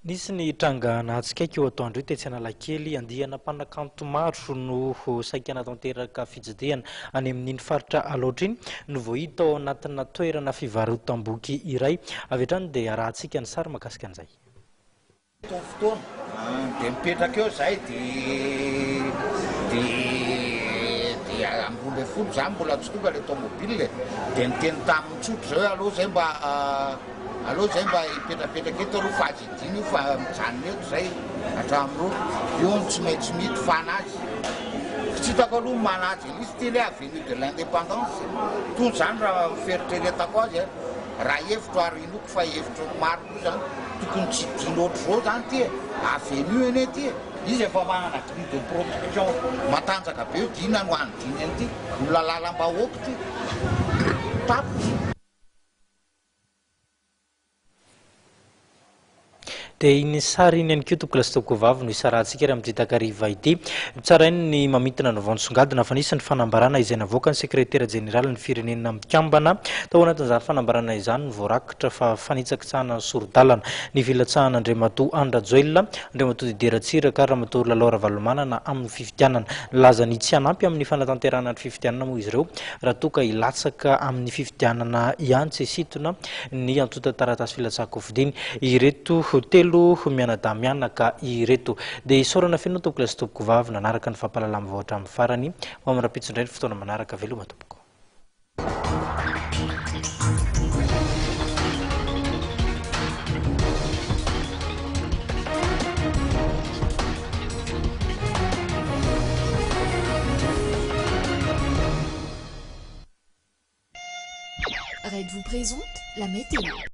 Nisy ny tranga nahatsikaiky io atoandro io tetsy Analakely. Andiana mpanakanto maro no saika hanatanteraka fitsidihana any amin'iny faritra Alaotra iny no voahita ao anatina toerana fivarotam-boky iray. Avy hatrany dia arahantsika ny sary mahakasika an'izay. Eto ny fotoana dia mipetraka eo izahay dia dia dia amin'ny 12 izany mbola tsy tonga ilay tomobile dia niteny taminy tsotra izao hoe aleo izay mba aleo izay mba hipetrapetraka eto aloha fa aza idina io fa mijanona eto izay hatramin'ny roa io no tsy maintsy mito fanazy tsy hitako aloha ny manaja an'izy ity ilay avenue de l'indépendance tony izany raha fieritreretako azy a raha hevitro ary inoako fa hevitro maro koa izany tokony tsy idina ohatr'izao izany ity e avenue anie ity e izy efa manana grille de protection matanjaka be io dia inona no hanidiny an'ity olona lalam-bahoaka ity tapitra Dia iny sary iny ihany koa tompoko lahy sy tompoko vavy no isarahantsika ary amin'ity takariva ity. Tsarainy ny mamintina ny vaovao nisongadina fa nisy ny fanambarana izay navoakan'ny sekretera jeneralin'ny Firenena Mikambana. Tao anatin'izany fanambarana izany no voarakitra fa fanitsakitsahana ny sori-dalana ny filatsahan'Andriamatoa Andry Rajoelina, Andriamatoa Didier Ratsiraka ary Ramatoa Lalao Ravalomanana amin'ny fifidianana. Nilaza ny tsy hanampy amin'ny fanatanterahana ny fifidianana moa izy ireo raha toa ka hilatsaka amin'ny fifidianana ihany tsy hisintona ny antontan-taratasy filatsahan-kofidiny ireto telo mianadahy mianaka ireto. Dia isaorana feno tompoko lahy sy tompoko vavy nanaraka ny fampahalalam-baovao hatramin'ny farany. Ho amin'ny rahampitso indray ny fotoana manaraka. Veloma tompoko. Red vous présente la météo.